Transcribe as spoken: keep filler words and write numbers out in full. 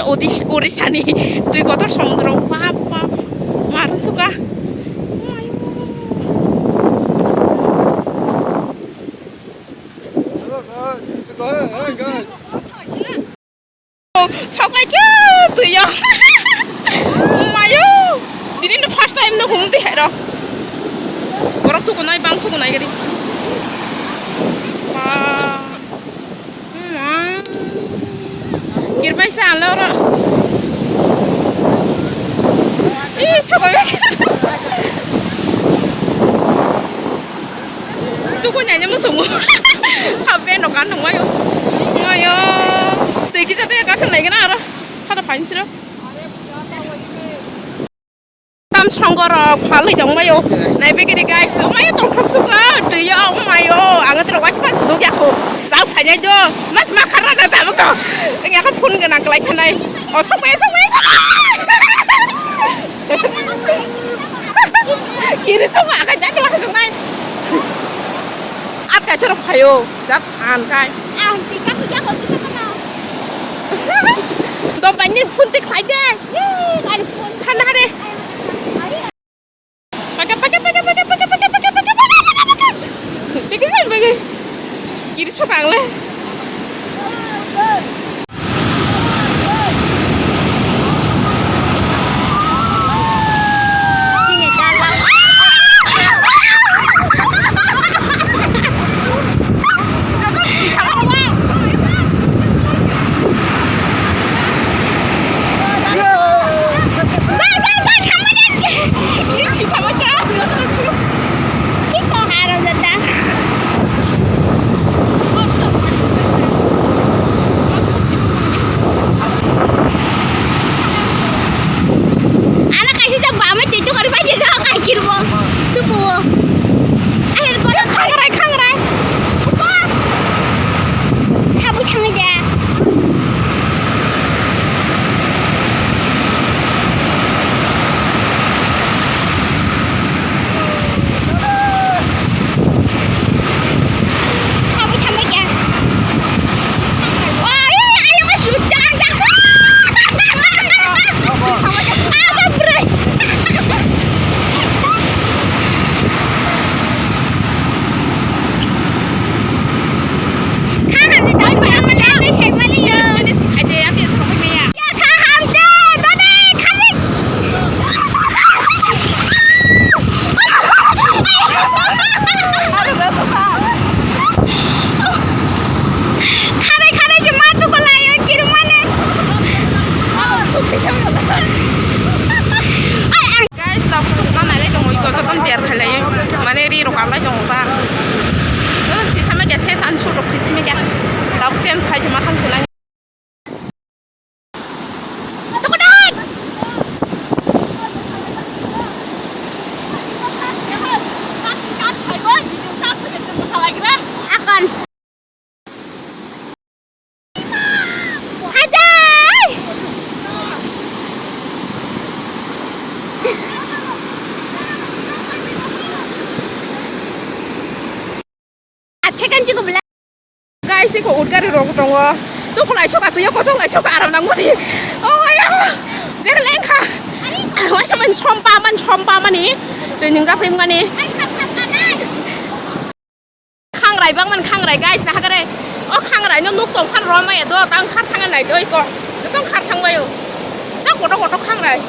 Odis-, Orisani twi kotor somudro, bap, bap, mar suka. Sokai khe twiyo. Mayo. Dini no first time no hum di hero. Borok tukunai bang sukunai gari. Wah. Wah. Kirpai sa alo ro. Ih, sokai. Tuku nyanya musumu. Saben rok kan nungwayo. Mayo. Twi kisa twi kathang lai gana aro. Hada pain siro. Tam songor rok phalwi tongmayo. Nai begini guys. Mayo tongthok suka. Twiyo mayo. Ang tro waisa pan suduk yako. Tang phanyai do. Mas makhara da tabuk do. Ang yako phone gana klai thanai. O sok mayo sok mayo sok. Kiri song akai jakla khajak nai. At kaisa rok phaio, jak phan kai. Ang tika tika ko kisa mana. Do bani phun tik khai de. Ye, ari phun. Thana de. Ari. Pakai pakai pakai pakai pakai pakai pakai pakai pakai pakai. Tiki san pakai. Kiri song ang le. Ano kaisa jak bamai twi tukar pai je jak ai kirbo. Tubuo. Ai bono khangrai khangrai. Upa. Habwi thangwi de. Habwi thangwi de. Oi, ai ma sujak jak. Ah, babre. Guys, tabuk tukna nailai tongo, iko jotono der khailai, mane ri rok kanlai tongo ba. Sithama khe ses an sur rok sithama khe tabuk change khai se ma thang se nai. Akan. Hajai! Achekan chiko bela. Guys, iko utgari rok tongo. Tukulai soka tuyo kosong lai soka aram nang mani. Oh, ayo. Ger lengkha. Waisa man sompa man sompa mani. Tuning ka ping mani. Khangrai bangman khangrai guys, nahagare. O khangrai no nuk tong khan romaya do, tang khar thang nai do iko. Tong khar thang bayo. Ta koto koto khangrai.